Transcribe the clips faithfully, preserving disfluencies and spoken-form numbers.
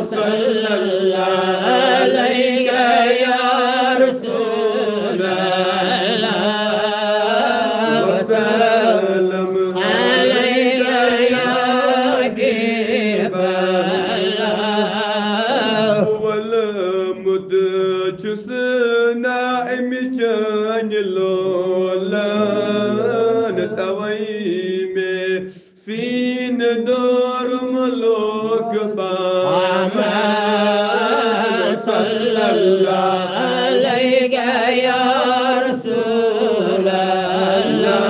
صلی اللہ علیک یا رسول اللہ، وسلم علیک یا حبیب اللہ۔ ووٚلمُت چھُس نا اَمہِ چٲنۍ لولن، توے مےٚ سیٖنہٕ دوٚرم لوٚگ پامہ۔ صلی اللہ علیک یا رسول اللہ،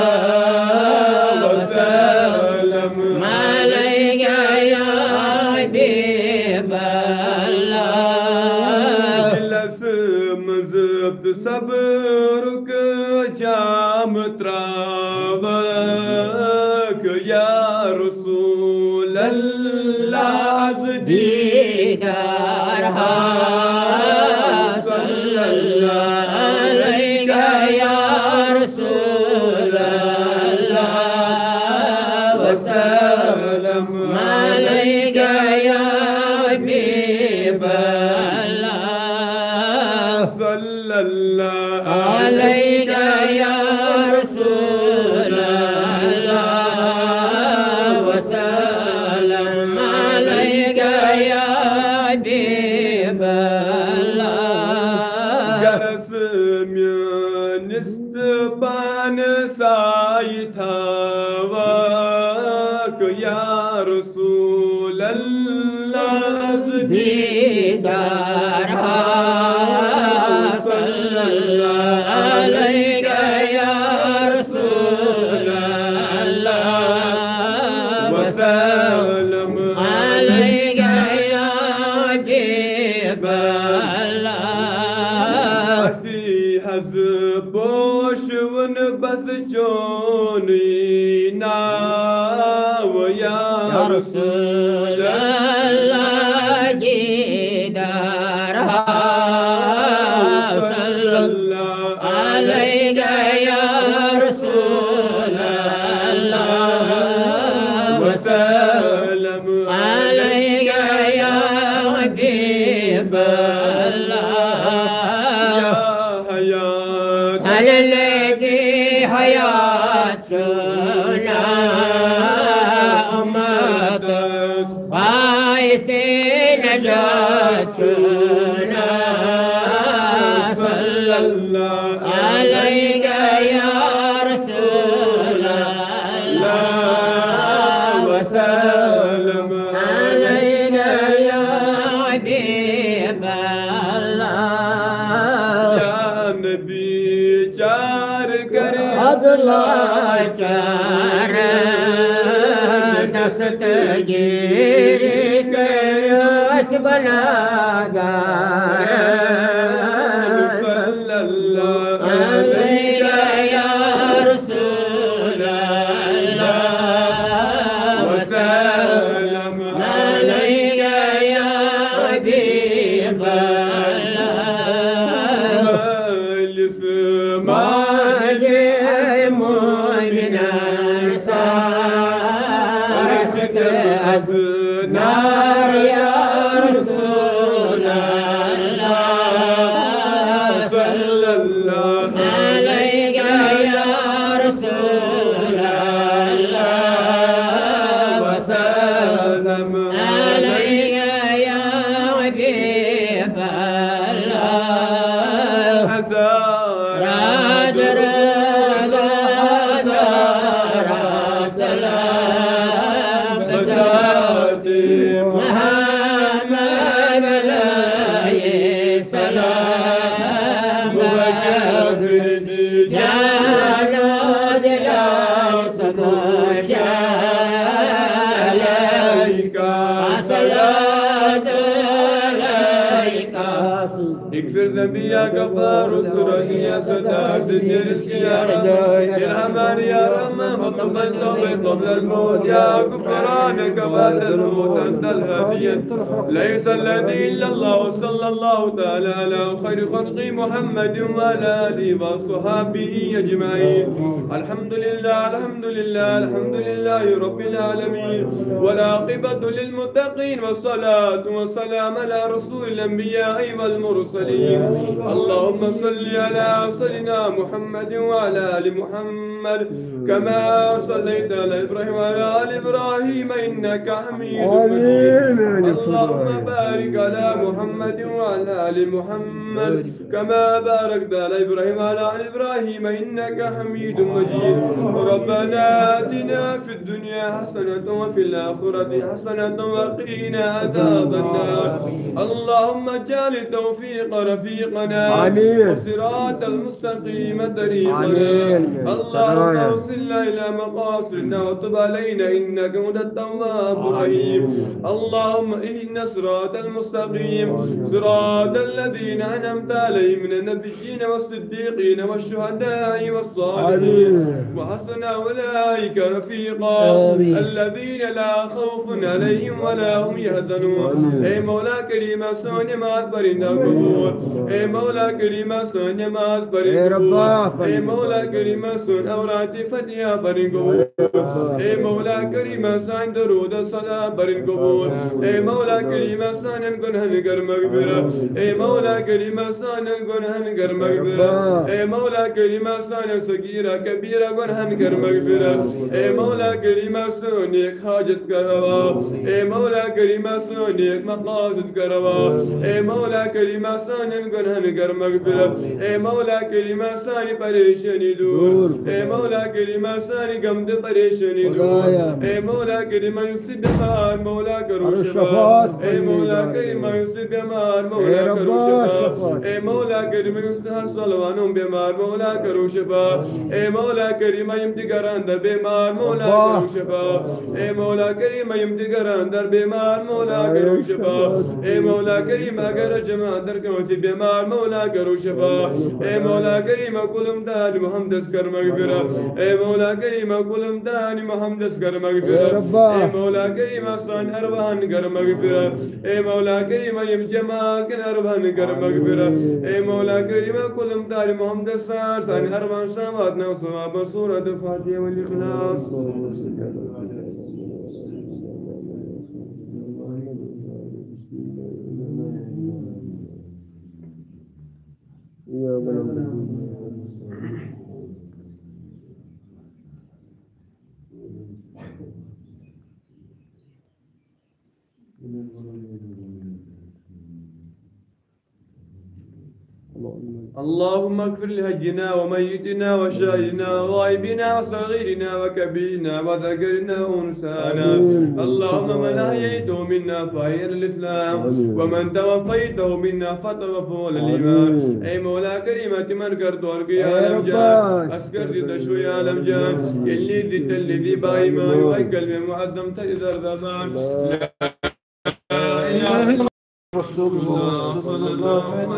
وسلم علیک یا حبیب اللہ۔ دِلس منٛز صبرُک جام تراوکھ یا رسول اللہ، از دیدار ہا۔ صلی اللہ علیک یا رسول اللہ، وسلم علیک یا حبیب اللہ۔ صلی اللہ علیک یا رسول اللہ، وسلم علیک یا حبیب اللہ۔ گرس میٲنِس تہٕ پانہٕ سایہِ تھاوکھ یا رسول اللہ، دیدار ہا۔ صلی اللہ علیک یا رسول اللہ، وسلم علیک یا حبیب اللہ۔ اسی حض پوشوُن بس چونُے ناو یا یا رسول اللہ، دیدار ہا۔ صلی اللہ علیک یا رسول اللہ، وسلم علیک یا حبیب اللہ۔ یا حیات النبی، حیات چونا امتس باعث نجات چونا۔ صلی اللہ علیک یا رسول اللہ، وسلم علیک یا حبیب اللہ۔ یا نبی چار کر از لاچار، دستگیری کر از گناہگار۔ صلی اللہ علیک یا رسول اللہ، وسلم علیک یا حبیب اللہ۔ ماجِ مومنان سار شد از نار یا رسول اللہ۔ صلی اللہ علیک یا رسول اللہ، وسلم علیک یا حبیب اللہ۔ ہزار راج روزہ دارا سلام بذات محمد علیہ السلام۔ وجد جان و دل و سگوش علیک صلوات علیک۔ اغفر ذنبي يا غفار، استرني يا ستار، زدني رزقي يا رزاق، ارحمني يا رحمن، واطلب التوبة قبل الموت، يا غفرانك بعد الموت، أنت الهادي، ليس الذي إلا الله، وصلى الله تعالى على خير خلقه محمد وعلى آله وصحبه أجمعين. الحمد لله، الحمد لله، الحمد لله رب العالمين، والعاقبة للمتقين، والصلاة والسلام على رسول الأنبياء والمرسلين. اللهم صل على سيدنا محمد وعلى آل محمد كما صليت على إبراهيم وعلى آل إبراهيم إنك حميد مجيد. اللهم بارك على محمد وعلى آل محمد كما باركت على إبراهيم وعلى آل إبراهيم إنك حميد مجيد. ربنا آتنا في الدنيا حسنة وفي الآخرة حسنة وقنا عذاب النار. اللهم اجعل التوفيق رفيقنا، آمين. وصراط المستقيم طريقنا. آمين. اللهم أوصلنا إلى مقاصدنا وتب علينا إنك أنت التواب الرحيم. اللهم اهدنا الصراط المستقيم، صراط الذين أنعمت عليهم من النبيين والصديقين والشهداء والصالحين، آمين. وحسن أولئك رفيقا. آمين. الذين لا خوف عليهم ولا هم يحزنون. آمين. اے مولا کریم، سٲنۍ نماز پرٕنۍ دِ قبول۔ اے مولا کریم، سٲنۍ نماز پرٕنۍ قبول۔ اے مولا کریم، سٲنۍ اوراد فتحہ پرٕنۍ قبول۔ اے مولا کریم، سٲنۍ درود سلام پرٕنۍ قبول۔ اے مولا کریم، سانٮ۪ن گۄنہن کر مغفرت۔ اے مولا کریم، سانٮ۪ن گۄنہن کر مغفرت۔ اے مولا کریم، سانٮ۪ن صغیرہ کبیرہ گۄنہن کر مغفرت۔ اے مولا کریم، سٲنۍ نیک حاجت کر روا۔ اے مولا کریم، سٲنۍ نیک مقاصد کر روا۔ اے مولا کریم، سانٮ۪ن گۄنہن کر مغفرت۔ اے مولا کریم، سانہِ پریشانی دور۔ اے مولا کریم، سانہِ غم تہٕ پریشانی دور۔ اے مولا کریم، یُس تہِ بٮ۪مار، مولا کرو شفا۔ اے مولا کریم، یُس تہِ بٮ۪مار، مولا کرو شفا۔ اے مولا کریم، یُس تہِ ہر سلوانو بٮ۪مار، مولا کرو شفا۔ اے مولا کریم، یِم تہِ گرن اندر بٮ۪مار، مولا کرو شفا۔ اے مولا کریم، یِم تہِ گرن اندر بٮ۪مار، مولا کرو شفا۔ اے مولا کریم، اگر جماعت اندر کٲنٛسہِ بٮ۪مار، مولا کرو شفا۔ اے مولا کریم، کُلُم دانہِ محمدس کر مغفرت۔ اے مولا کریم، کُلُم دانہِ محمدس کر مغفرت۔ اے مولا کریم، سانہِ ارواحن کر مغفرت۔ اے مولا کریم، یِم جماعت کٮ۪ن ارواحن کر مغفرت۔ اے مولا کریم، کُلُم دانہِ محمدس سان سانہِ ارواحن سان واتناو ثوابن سورت فاتحہ والاخلاص۔ اللهم اغفر لحينا وميتنا وشاهدنا وغائبنا وصغيرنا وكبيرنا وذكرنا وأنثانا. آمين. اللهم من أحييته منا فأحيه على الإسلام، آمين. ومن توفيته منا فتوفه على الإيمان. آمين. اے مولا کریم، تِمن کر دور گٔے عالم جان، اصغر دی دشوی عالم جان، ییٚلہِ نہٕ زِ تیٚلہِ نہٕ زِ بائی مایو، اے کلمہ معظم تھٲیِو زر زبان۔ لا إله إلا الله. رسول الله صلى الله عليه وسلم.